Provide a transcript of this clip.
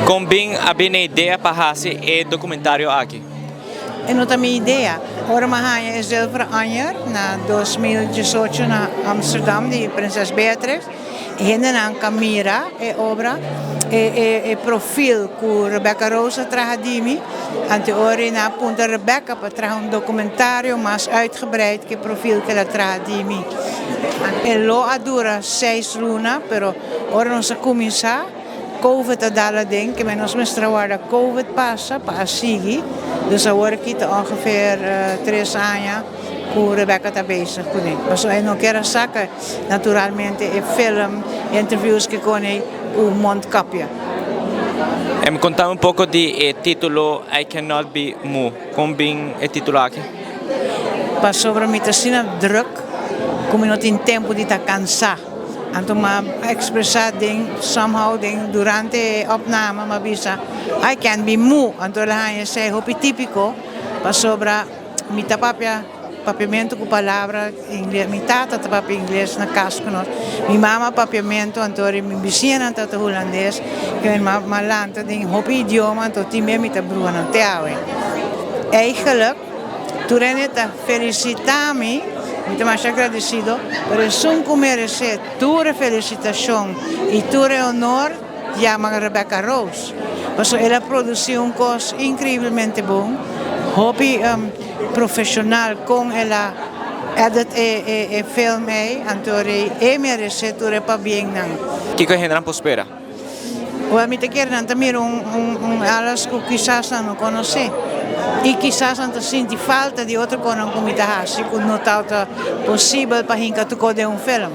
Kon bin a bin e idea pa hasi e dokumentario aki? E no ta mi idea. Ora mi a haña e Zilveren Anjer na 2018 na Amsterdam di Prinses Beatrix, hendenan ka mira e obra, e profil ku Rebecca Roos a traha di mi. Anto ora nan a puntra Rebecca pa traha un documentario mas uitgebreid ku e profil ku el a traha di mi. E lo a dura 6 luna, pero ora nos a kuminsá, Covid a dal aden, ke men nos mester a warda Covid pasa pa a sigui. Dus awor aki ta ongeveer 3 aña ku Rebecca ta bezig kuné. Pasobra e no kier a saka naturalmente e film, interviews ku kone ku mondkapje. Konta un poko di e título "I Cannot Be Mu". Kon bin e título aki? Pasobra mi ta asina druk, ku mi no tin tempu di ta kansá. Anto m'a ekspresá den somehow den durante opname m'a bisa "I can be mu". Anto el a haña esei hopi típiko pasobra mi ta papia papiamentu ku palabra ingles. Mi tata ta papia ingles na kas ku nos. Mi mama papiamentu, anto mi bisiñanan ta hulandes. Ku m'a m'a lanta den hopi idioma, anto tin bia mi ta brua nan te awe. Eigenlijk tur hende ta felisitá mi, mi ta mas agradesido, pero esun ku meresé tur felisitashon i tur honor yama Rebecca Rose. Pasobra el a produsí un kos inkreiblemente bon, hopi profeshonal kon el a edit e film ei, anto e meresé tur e pabiennan. Kiko hendenan por spera? Well, mi ta kere nan ta mira un Alice ku kisas nan no konosé. I kisas nan ta sinti falta di otro kos ku mi ta hasi, ku no ta posibel pa hinka tur kos den un film.